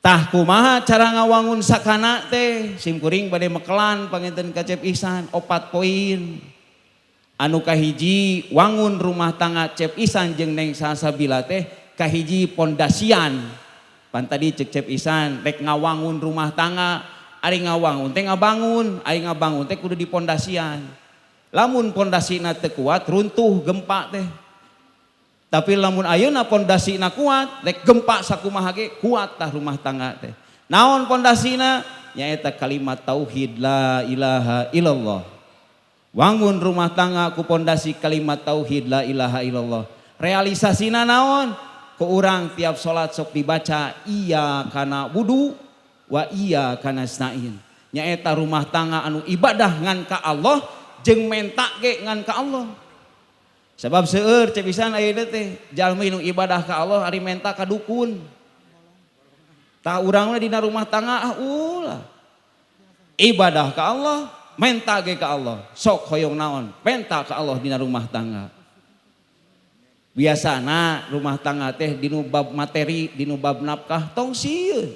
Tah, kumaha cara ngawangun sakana teh? Sim kuring bade mekelan panginten ka Cep Ihsan opat poin. Anu kahiji, wangun rumah tangga Cep Ihsan jeung Neng Salsabila teh kahiji pondasian. Pan tadi cek Cep Ihsan rek ngawangun rumah tangga, ari ngawangun teh ngabangun, ari ngabangun teh kudu dipondasian. Lamun pondasina teu kuat, runtuh gempa teh. Tapi lamun ayeuna pondasina kuat, rek gempa sakumaha ge kuat tah rumah tangga teh. Naon pondasina? Nyaeta kalimat tauhid la ilaha illallah. Wangun rumah tangga ku pondasi kalimat tauhid la ilaha illallah. Realisasina naon? Ku urang tiap salat sok dibaca iyyaka na'budu wa iyyaka nasta'in. Nyaeta rumah tangga anu ibadah ngan ka Allah jeung menta ge ngan ka Allah. Sebab seueur, Cep Ihsan, ayeuna teh jalmi nu ibadah ka Allah, ari menta ka dukun. Tah, urang mah dina rumah tangga ah ulah. Ibadah ka Allah, menta ge ka Allah. Sok hoyong naon, menta ka Allah dina rumah tangga. Biasana rumah tangga teh dinu bab materi, dinu bab nafkah tong sieun.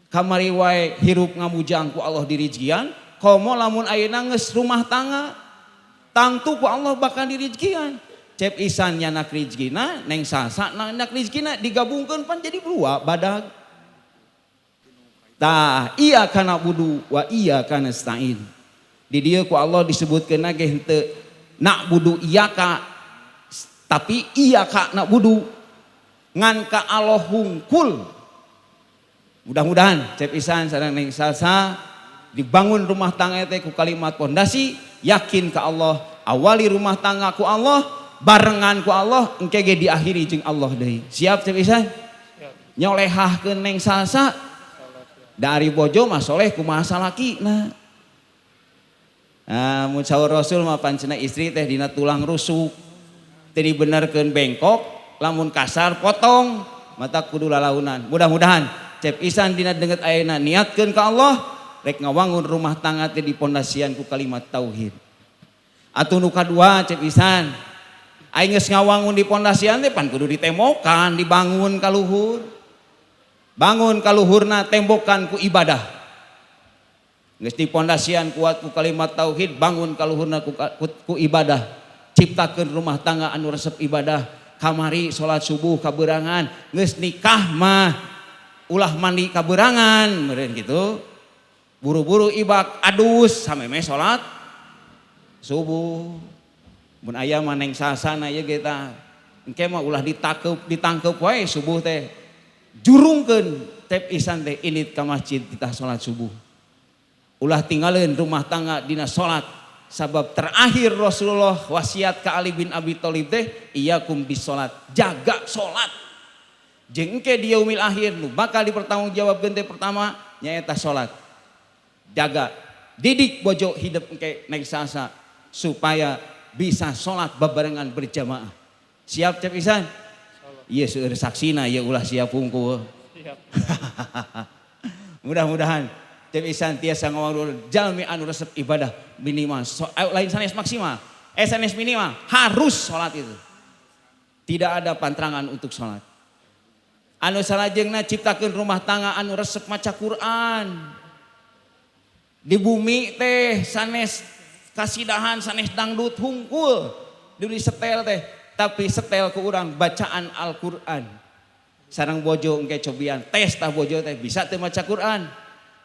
Kamari wae hirup ngamujang ku Allah dirizkian, komo lamun ayeuna geus rumah tangga, tangtu ku Allah bakal dirizkian. Cep Ihsan nyanak rizkina, Neng Salsa nyanak rizkina, digabungkeun pan jadi dua badag. Tah, iyyaka na'budu wa iyyaka nasta'in. Di dieu ku Allah disebutkeun ge henteu na'budu iyyaka, tapi iyyaka na'budu, ngan ka Allah hungkul. Mudah-mudahan Cep Ihsan sareng Neng Salsa dibangun rumah tangga teh ku kalimat pondasi yakin ke Allah, awali rumah tangga ku Allah, barengan ku Allah, engke ge diakhiri jeung Allah deui. Siap, Cep Ihsan? Nyolehahkeun Neng Salsa dari bojo mah soleh kumaha salaki. Nah, mun saur Rasul mah pancena istri teh dina tulang rusuk. Teu dibenerkeun bengkok, lamun kasar potong, mata kudu lalaunan. Mudah-mudahan Cep Ihsan dina denget ayeuna niatkeun ka Allah rek ngawangun rumah tangga teh dipondasian ku kalimat tauhid. Atuh nu kadua, Cep Ihsan, aing geus ngawangun di pondasian teh pan kudu ditembokan, dibangun ka luhur. Bangun ka luhurna, tembokan ku ibadah. Geus dipondasian kuat ku kalimat tauhid, bangun ka luhurna ku ibadah. Ciptakeun rumah tangga anu resep ibadah. Kamari salat subuh kaberangan, geus nikah mah ulah mandi kaberangan, meureun gitu. Buru-buru ibak adus sameme salat subuh. Mun aya mah Neng Salsana ieu ge tah. Engke mah ulah ditakeup, ditangkeup wae subuh teh. Jurungkeun Cep Ihsan teh indit ka masjid kita salat subuh. Ulah tinggalin rumah tangga dina salat, sabab terakhir Rasulullah wasiat ke Ali bin Abi Thalib teh iyyakum bisolat, jaga salat. Jeung engke di yaumil akhir nu bakal dipertanggungjawabkeun teh pertama nyaeta salat. Jaga, didik bojo hidup engke Neng Salsa supaya bisa salat babarengan berjamaah. Siap, Cep Ihsan? Iya, seueur saksina ya, ulah siap hungkul. Siap. Mudah-mudahan Cep Ihsan tiasa ngawangun jalmi anu resep ibadah minimal so, lain sanes maksimal, sanes minimal, harus sholat itu. Tidak ada pantrangan untuk sholat. Anu salajengna, ciptakeun rumah tangga anu resep maca Quran. Di bumi teh sanes kasidahan, sanes dangdut hungkul di setel teh, tapi setel ke urang bacaan Al-Qur'an. Sareng bojo engke cobian tes tah, bojo teh bisa teu maca Quran.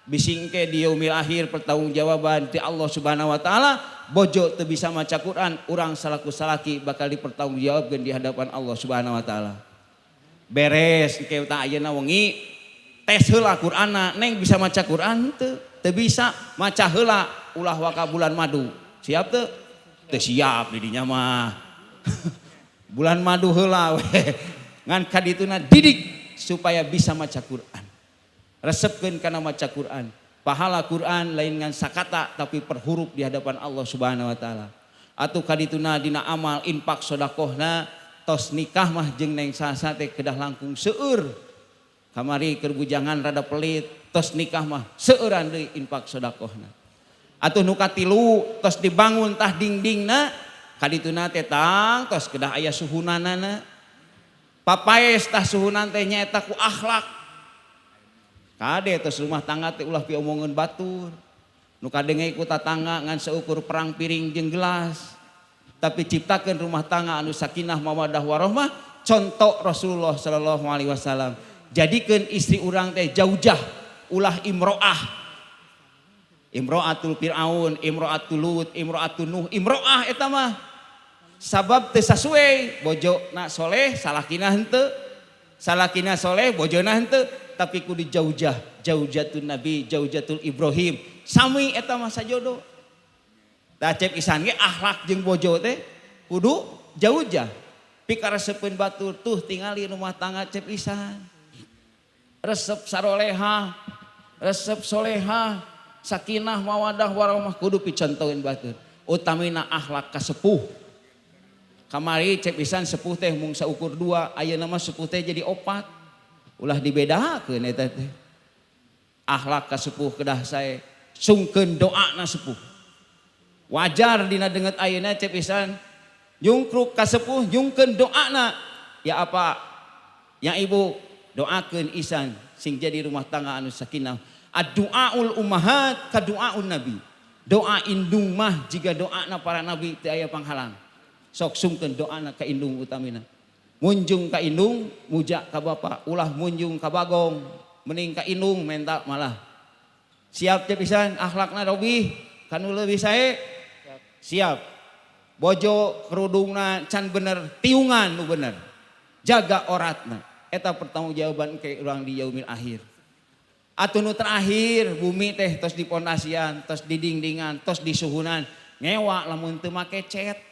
Bisi engke di yaumil akhir pertanggungjawaban di Allah Subhanahu wa taala, bojo teu bisa maca Quran, urang salaku salaki bakal dipertanggungjawabkeun di hadapan Allah Subhanahu wa taala. Beres engke tah ayeuna wengi tes heula Qur'anna, Neng bisa maca Quran teu? Teu bisa, maca heula, ulah waka bulan madu. Siap teu? Teu siap di dinya mah. Bulan madu heula we. Ngan kadituna didik supaya bisa maca Quran. Resepkeun kana maca Quran. Pahala Quran lain ngan sakata, tapi per huruf di hadapan Allah Subhanahu wa taala. Atuh kadituna dina amal infak sodakohna, tos nikah mah jeung Neng Salsa teh kedah langkung seueur. Kamari keur bujangan rada pelit, tos nikah mah seueuran deui infak sodakohna. Atuh nu katilu, tos dibangun tah dingdingna, kadituna teh tang tos kedah aya suhunanana. Papaes tah suhunan teh nyaeta ku akhlak. Kade tos rumah tangga teh ulah piomongeun batur. Nu kadenge ku tatangga ngan seukur perang piring jeung gelas. Tapi ciptakeun rumah tangga anu sakinah mawadah warohmah, contoh Rasulullah sallallahu alaihi wasallam. Jadikeun istri urang teh zaujah, ulah imro'ah. Imro'atul Fir'aun, imro'atul Lut, imro'atul Nuh, imro'ah eta mah. Sabab teu sasuai, bojona soleh, salakina henteu. Salakina soleh, bojona henteu, tapi kudu zaujah, zaujatun Nabi, zaujatul Ibrahim. Sami eta mah sajodo. Da Cep Isan ge akhlak jeung bojo teh kudu zaujah. Pikaresepeun batur tuh tingali rumah tangga Cep Isan. Resep saroleha, resep soleha, sakinah mawadah warahmah kudu picontoeun batur. Utamina akhlak ka sepuh. Kamari Cep Isan sepuh teh mung saukur 2, ayeuna mah sepuh teh jadi 4. Ulah dibedakeun eta teh. Akhlak ka sepuh kedah sae, sungkeun doana sepuh. Wajar dina denget ayeuna Cep Isan nyungkruk ka sepuh nyungkeun doana. Ya apa? Ya ibu, doakeun Isan sing jadi rumah tangga anu sakinah. Addu'aul ummahat ka du'aun nabi. Doa indung mah jiga doana para nabi teu aya panghalang. Sok sungkeun doana ka indung utamina. Munjung ka indung, muja ka bapa, ulah munjung ka bagong, mending ka indung menta malah. Siap Cep Isan akhlakna robih kanu leuwih sae? Siap. Bojo kerudungna can bener, tiungan nu bener. Jaga oratna. Eta pertanggungjawaban ke urang di yaumil akhir. Atuh nu terakhir bumi teh tos dipondasian, tos didingdingan, tos disuhunan. Ngewa lamun teu make cet.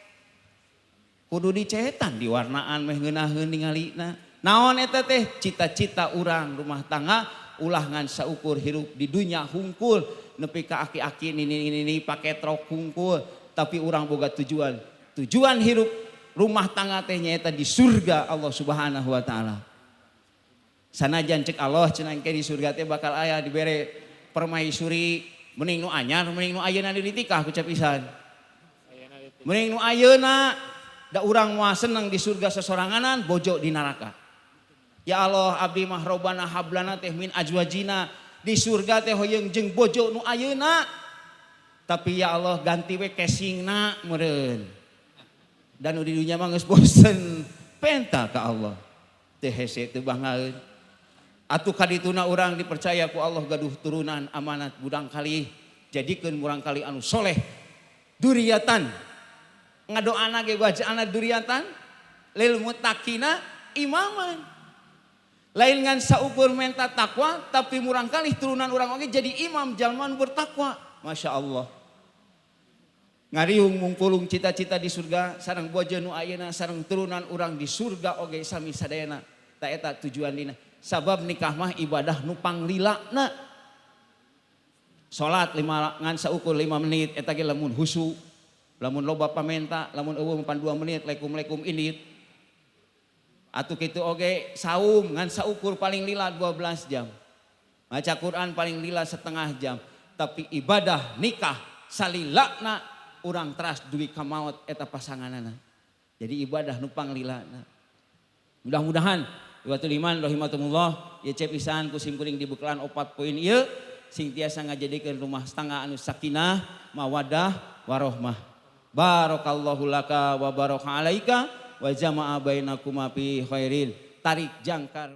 Kudu dicetan diwarnaan meh ngeunaheun ningalina. Naon eta teh cita-cita urang rumah tangga ulah ngan saukur hirup di dunya hungkul nepi ka aki-aki nini-nini pake trok hungkul, tapi urang boga tujuan. Tujuan hirup rumah tangga teh nyaeta di surga Allah Subhanahu wa taala. Sanajan cek Allah cenah engke di surga teh bakal aya dibere permaisuri mending nu anyar mending nu ayeuna ditikah ku Cep Isan. Mending nu ayeuna da urang moal seneng di surga sesoranganan bojo di neraka. Ya Allah abdi mah robana hablana teh min azwajina di surga teh hoyong jeung bojo nu ayeuna. Tapi ya Allah ganti we casingna meureun. Dan nu di dunya mah geus bosen penta ka Allah. Teu hese teu bangaeun. Atuh kadituna urang dipercaya ku Allah gaduh turunan amanat budang kali jadikeun murang kali anu soleh duriatan ngadoana ge wajana duriatan lil muttaqina imaman. Lain ngan saukur menta takwa tapi murang kali turunan urang oge jadi imam jalma nu bertakwa. Masya Allah. Ngariung mungpulung cita-cita di surga sareng bojo nu ayeuna sareng turunan urang di surga oge sami sadayana. Ta eta tujuan dina. Sabab nikah mah ibadah nu panglilana. Salat 5 ngan saukur 5 menit eta ge lamun husu, lamun loba pamenta, lamun eueuh pan 2 menit lekum-lekum indit. Atuh kitu oge saum ngan saukur paling lila 12 jam. Maca Quran paling lila setengah jam. Tapi ibadah nikah salilana urang teras dugi ka maot eta pasanganana. Jadi ibadah nu panglilana. Mudah-mudahan Iwatul iman rahimakumullah ya Cep Isan ku simkuring dibekalan 4 poin ieu sing tiasa ngajadikeun rumah tangga anu sakinah, mawadah, warohmah. Barakallahu laka wa baraka alaika wa jama'a bainakuma fi khairin. Tarik jangkar.